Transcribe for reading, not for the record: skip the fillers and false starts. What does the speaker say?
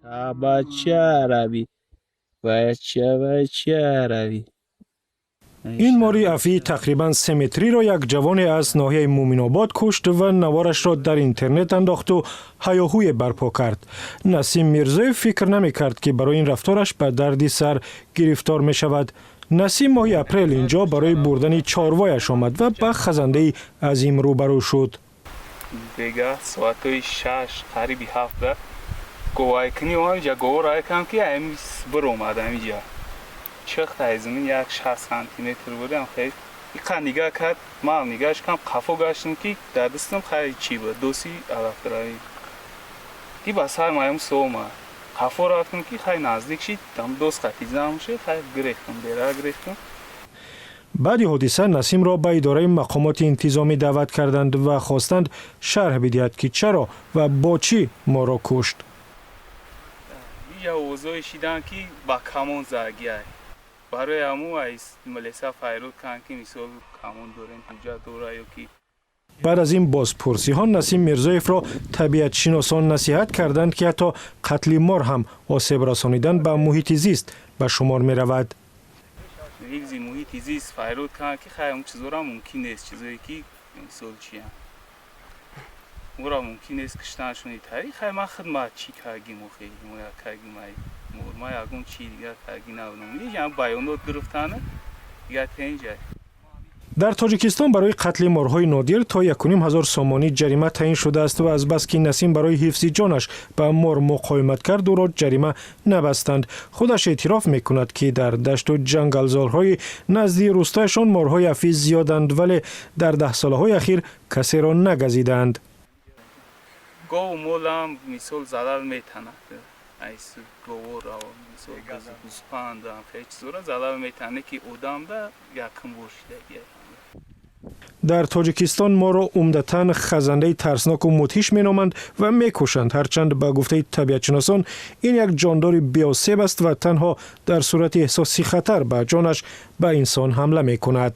Бача рави, бача, бача рави. Ин мори афии тақрибан 3 метриро як ҷавоне аз ноҳияи Муъминобод кушт ва наворашро дар интернет андохту ҳаёҳӯе барпо кард. Насим Мирзоев фикр намекард, ки барои ин рафтораш ба дарди сар гирифтор мешавад. Насим моҳи апрел инҷо барои бурдани чорвояш омад ва ба хазандаи азим рӯбарӯ шуд. Бега соатҳои 6, қариби 7-да говайкунӣ омам иҷа. Говор айкам, ки ами биромад амиҷа, чихт ай замин, як 60 сантиметр будам. Хел иқа нигаҳ кард, ман нигаҳш кам, қафо гаштам, ки дар дастам хай чӣ буд, доси алафдаравӣ, ки ба сар маям соомад. Қафо рафтам, ки хай наздик шид, там дос қати зам шид, хай гирехтам, бера гирехтам. Баъди ҳодиса Насимро ба идораи мақомоти интизомӣ даъват карданд ва хостанд шарҳ бидиҳад, ки чаро ва бо чӣ морро кушт. Ия овозҳое шиданд, ки ба камон задагиай. Барои ҳамун ай милиса файрод карданд, ки мисол камон дорем, ҳуҷҷат дора ё ки. Баъд аз ин бозпурсиҳо Насим Мирзоевро табиатшиносон насиҳат карданд, ки ҳатто қатли мор ҳам осеб расонидан ба муҳити зист ба шумор меравад. Ҳифзи муҳити зист файрод карданд, ки хай, он чизора мумкин нест, чизое ки мисол чиянд, ӯро мумкин нест киштаншони тари. Хай, ман хидмат чӣ кардим охи, ҳимоя кардим ай мор, ман ягон чи дигар карди набудам. Ҳам баёнот гирифтана, дигар тенҷай. Дар Тоҷикистон барои қатли морҳои нодир то 1500 сомонӣ ҷарима таъин шудааст ва азбаски Насим барои ҳифзи ҷонаш ба мор муқовимат кард, ӯро ҷарима набастанд. Худаш эътироф мекунад, ки дар дашту ҷангалзорҳои назди рӯстояшон морҳои афӣ зиёданд, вале дар даҳсолаҳои ахир касеро нагазидаанд. Гову молам мисол залал метанад, айс говора, мисол гӯспандам, хеле чизора залал метане, ки одамда якум бор шидагия. Дар Тоҷикистон морро умдатан хазандаи тарсноку мудҳиш меноманд ва мекушанд, ҳарчанд ба гуфтаи табиатшиносон ин як ҷондори беосеб аст ва танҳо дар сурати эҳсоси хатар ба ҷонаш ба инсон ҳамла мекунад.